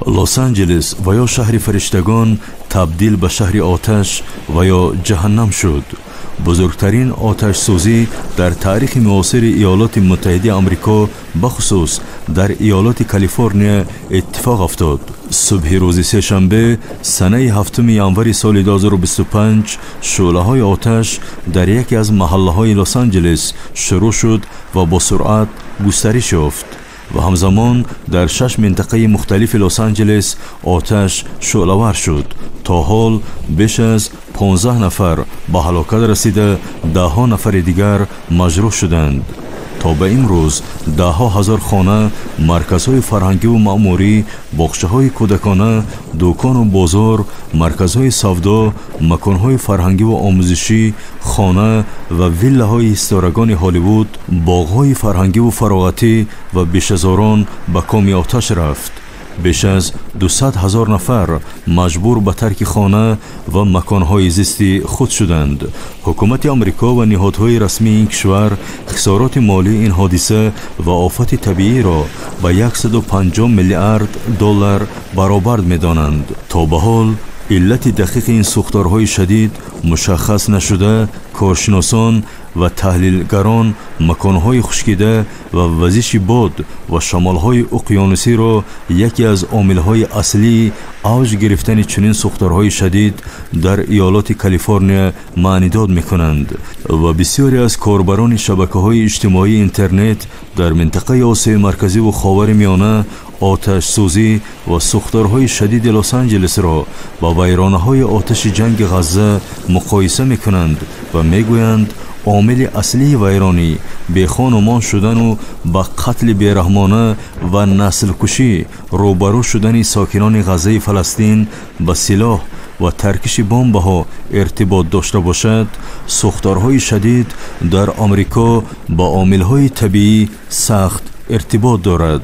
Лос-Анҷелес ва ё шаҳри фариштагон табдил ба шаҳри оташ ва ё ҷаҳаннам шуд. Бузургтарин оташсӯзӣ дар таърихи муосири Иёлоти Муттаҳидаи Амрико, бахусус дар иёлоти Калифорния иттифоқ афтод. Субҳи рӯзи сешанбе, санаи 7 январи соли 2025, шӯълаҳои оташ дар яке аз маҳаллаҳои Лос-Анҷелес шурӯъ шуд ва бо суръат густариш ёфт ва ҳамзамон дар 6 минтақаи мухталифи Лос-Анҷелес оташ шӯълавар шуд. То ҳол беш аз 15 нафар ба ҳалокат расида, даҳҳо нафари дигар маҷрӯҳ шуданд. То ба имрӯз даҳҳо ҳазор хона, марказҳои фарҳангиву маъмурӣ, боғчаҳои кӯдакона, дукону бозор, марказҳои савдо, маконҳои фарҳангиву омӯзишӣ, хона ва виллаҳои ситорагони Ҳолливуд, боғҳои фарҳангиву фароғатӣ ва бешазорон ба коми оташ рафт. Беш аз 200 ҳазор нафар маҷбур ба тарки хона ва маконҳои зисти худ шуданд. Ҳукумати Амрико ва ниҳодҳои расмии ин кишвар хисороти молии ин ҳодиса ва офати табииро ба 150 миллиард доллар баробар медонанд. То ба ҳол иллати дақиқи ин сӯхторҳои шадид мушаххас нашуда, коршиносон ва таҳлилгарон маконҳои хушкида ва вазиши бод ва шамолҳои уқёнусиро яке аз омилҳои аслии авҷ гирифтани чунин сӯхторҳои шадид дар иёлоти Калифорния маънидод мекунанд ва бисёре аз корбарони шабакаҳои иҷтимоии интернет дар минтақаи Осиёи Марказиву Ховари Миёна оташсӯзӣ ва сӯхторҳои шадиди Лос-Анҷелесро ба вайронаҳои оташи ҷанги Ғазза муқоиса мекунанд ва мегӯянд, омили аслии вайронӣ, бехонумон шудану ба қатли бераҳмона ва наслкушӣ рӯбарӯ шудани сокинони Ғаззаи Фаластин ба силоҳ ва таркиши бомбаҳо иртибот дошта бошад, сӯхторҳои шадид дар Амрико ба омилҳои табиӣ сахт иртибот дорад.